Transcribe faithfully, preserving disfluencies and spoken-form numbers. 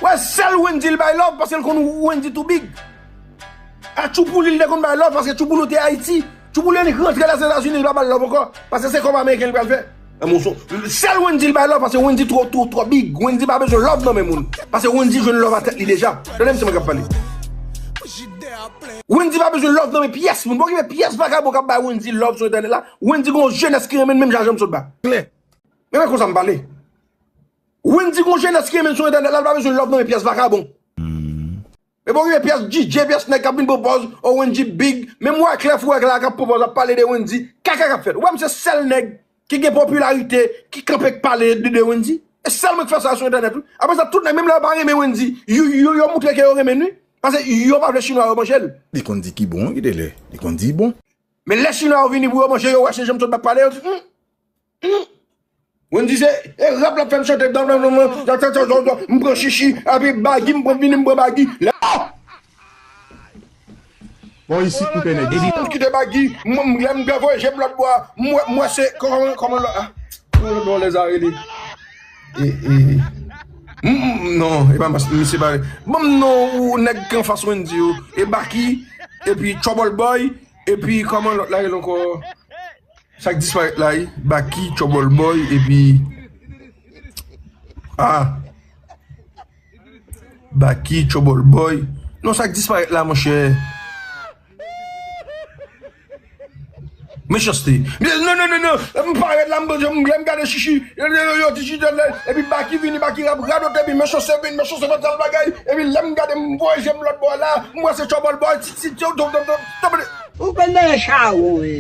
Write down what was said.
Wè, sèl Wendyy li bay love paske l konn Wendyy too big. A Tchoupouli li te konn bay love paske Tchoupouli te Ayiti. Tchoupouli li rantre Lèzetazini, li pa ba l love ankò. Paske se kòb ameriken li pral fè. Nan moso. Sèl Wendyy li bay love paske Wendyy twò, twò, twò big. Wendyy pa bezwen love nan men moun. Paske Wendyy jwenn love a tèt li deja. Tande misye mwen k ap pale. Wendyy pa bezwen love nan men pyès moun. Pa okipe pyès vakabon k ap bay Wendyy love sou entènèt la. Wendyy gon jenès ki renmen l menm jan Jean Msotba. Klè. Men men konsa m pale. Wendyy gon jenès ki renmen l sou entènèt la, l pa bezwen love nan men pyès vakabon. Men pa okipe pyès D J, pyès nèg k ap vin pran pòz, o Wendyy big. Menm wè klè fou wè klè k ap pran pòz ap pale de Wendyy. Kaka k ap fèt. Ou wè m se sèl nèg ki gen popilarite, ki kanpe k pale de, de Wendyy. E sèl mwen k fè sa sou entènèt wi. Apre sa, tout nèg, menm lè yo pa renmen Wendyy, yo, yo, yo moutre ke yo renmen l wi. Paske yo pa vle chinwa yo manje l. Li konn di ki bon, wi, de lè. Li konn di bon. Men lè chinwa yo vini pou yo manje, yo wè se Jean Msotba ap pale, yo di, hmm, hmm. Wendyy se, e rap l ap fè m chante, dan, dan, dan, dan, dan, dan, dan, m pran chichi, epi bagi, m pran vini, m pran bagi. Lè, oh! Bon, isit, m pè nèg isit. M kite bagi, m, m, lè m voye je m lòt bò a, m wè, m wè se, kòman, kòman lòt, ah, kòman lòt bò lèzare li. E, e, m, m, non, e pa mas, misye pa, ban m non, ou nèg ki anfas Wendyy yo, e Baky, epi Trouble Boy, epi kòman lòt la rele ankò? Sa k disparèt la, wi. Baky, Trouble Boy, epi. Ah. Baky, Trouble Boy. Non, sa k disparèt la, monchè. Mechanste. Non, non, non, non. M parèt la, m, m, lè m gade chichi. Yo, yo, yo, yo, di chichi, lè, epi Baky vini, Baky rap, radote, epi Mechanste vin, Mechanste fè sal bagay. Epi lè m gade, m voye je m lòt bò la. M wè se Trouble Boy, ti, ti, ti, ti. Ou konn nan chawon, wi.